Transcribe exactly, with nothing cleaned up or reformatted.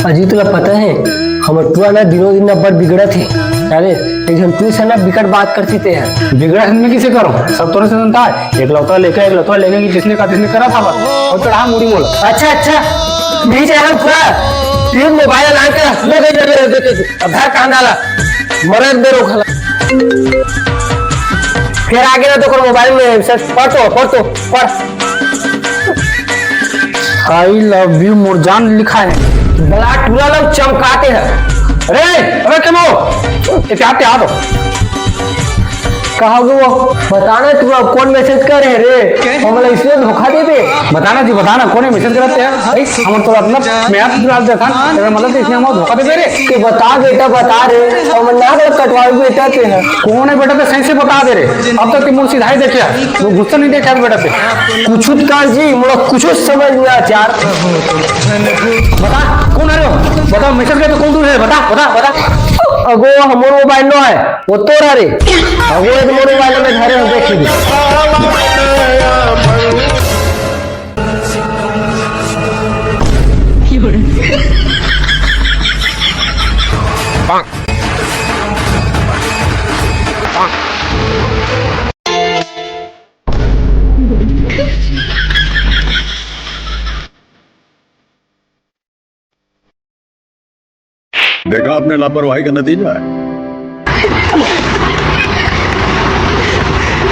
अजी, तुला पता है, हमर टुरा ना दिनों दिन ना बड़ बिगड़त हे। अरे, एक झन टुरी से ना बिकट बात करथे ते ह। बिगड़त हे त मैं किसे करूं? सब तोरे से जनता है। एकलौता लइका, एकलौता लइका कि जइसने का तइसने करत हवय। अउ चढ़ा मुड़ी मोला। अच्छा, अच्छा, नहीं जाए हम टुरा। फिर मोबाइल ला के ले गई, ले गई, ले गई। अब घर कहाँ डाला? मरे दे रो खाला। फिर आगे ना तो मोबाइल में से पढ़ तो, पढ़ तो, पढ़। I love you मोर जान लिखा है। बला टुरा लोग चमकाते हैं। अरे, अबे केमो, ये क्या, क्या दो? कहाँ गो वो? बता ना तू अब कौन मैसेज करे हे रे? हमला इसलिए धोखा देबे? बता ना जी, बता ना, कोन हे मैसेज करत हे? भाई, हमन तो अपना मैथ गिरा देथन, तेरा मतलब तो इसने हमला धोखा देबे रे? ते बता बेटा, बता रे, हमन ना कर कटवावे बेटा ते ह। कोन हे बेटा, ते सही से बता दे रे। अब तक ते मोर सीधा ही देखे हे, वो गुस्सा नहीं देखे हे बेटा ते। कुछ कर जी, मोला कुछ समझ नहीं आ यार। बता, कोन हे रे? बता, मैसेज करे तो कोन टुरी हे? बता, बता, बता। अगो, हमर मोबाइल नो हे। वो तोर हरे। अब वो एक मोर मोबाइल में धरे हो, देख लीजिए। देखा आपने लापरवाही का नतीजा है।